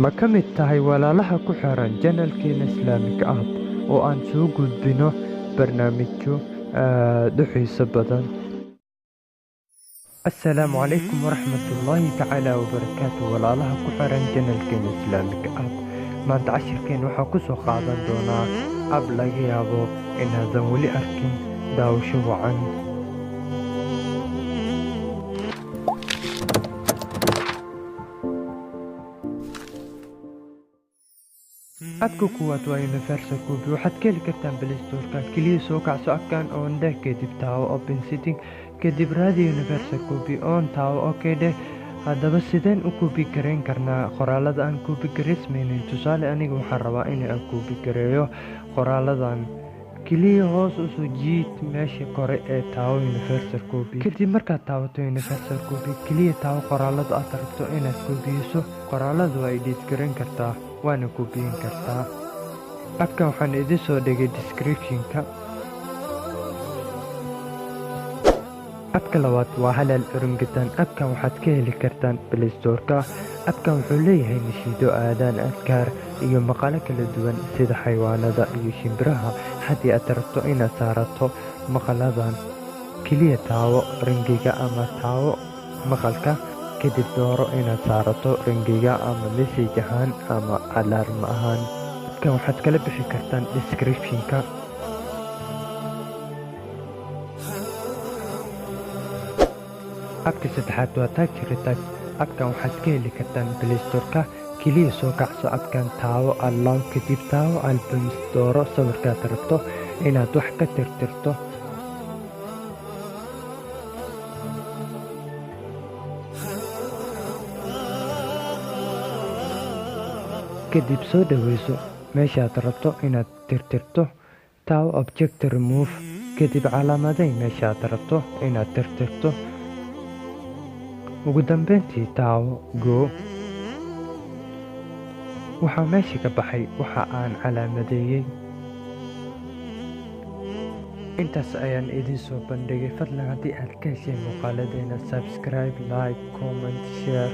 Ma ka mid tahay walaalaha ku xiran channelkeena Islamic App oo aan soo gudbino barnaamijyo aad u xiiso badan? Assalaamu calaykum waraxmatullaahi tacaala wabarakaatu. Walaalaha ku xiran channelkeena Islamic App, maanta cashirkeena waxaa ku soo qaadan doonaa app laga yaabo inaadan weli arkin. Daawasho wacan. Appka kuwaad waa Universal Copy. Waxaad ka heli kartaan Play Store-ka. Kaliya soo kacso appkan, on dheh, kadib taawo Open Setting, kadib raadi Universal Copy, on taawo, okay dheh. Haddaba sideen u copy gareyn karnaa qoraalada aan copy gareysmaynin? Tusaale, aniga waxaan rabaa in aan copy gareeyo qoraaladan. Kaliya hoos usoo jiid meesha kore ee taawo Universal Copy. Kadib markaad taawato Universal Copy, kaliya taawo qoraalada aad rabto inaad koobiyeyso. Qoraalada waa edit gareyn kartaa, waana koobiyin kartaa. Appkan waxaan idin soo dhigay description-ka. Appka labaad waa Halal Orangutan. Appkan waxaad ka heli kartaan Play Store-ka. Appkan wuxuu leeyahay nashiido, aadaan, adkaar iyo maqalo kala duwan sida xayawaanada iyo shimbiraha. Haddii aad rabto inaad saarato maqaladan, kaliya taawo ringiga ama taawo maqalka, kadib dooro inaad saarato ringiga ama message ahaan ama alarm ahaan. Appkan waxaad kala bixi kartaan description-ka. Appka saddexaad waa Touch Retouch. Appkan waxaad ka heli kartaan Play Store-ka. Kaliya soo kacso appkan, taawo Allow, kadib taawo Albums, dooro sawirkaad rabto inaad wax ka tirtirto. Kadib soo dhaweyso meeshaad rabto inaad tirtirto, taawo Object Remove, kadib calaamaday meeshaad rabto inaad tirtirto. Ugu dambeyntii taawo Go. Waxaa meesha ka baxay waxa aan calaamadeeyey. Intaas ayaan idiin soo bandhigay. Fadlan haddii aad ka heshay muuqaaladeena, subscribe, like, comment, share.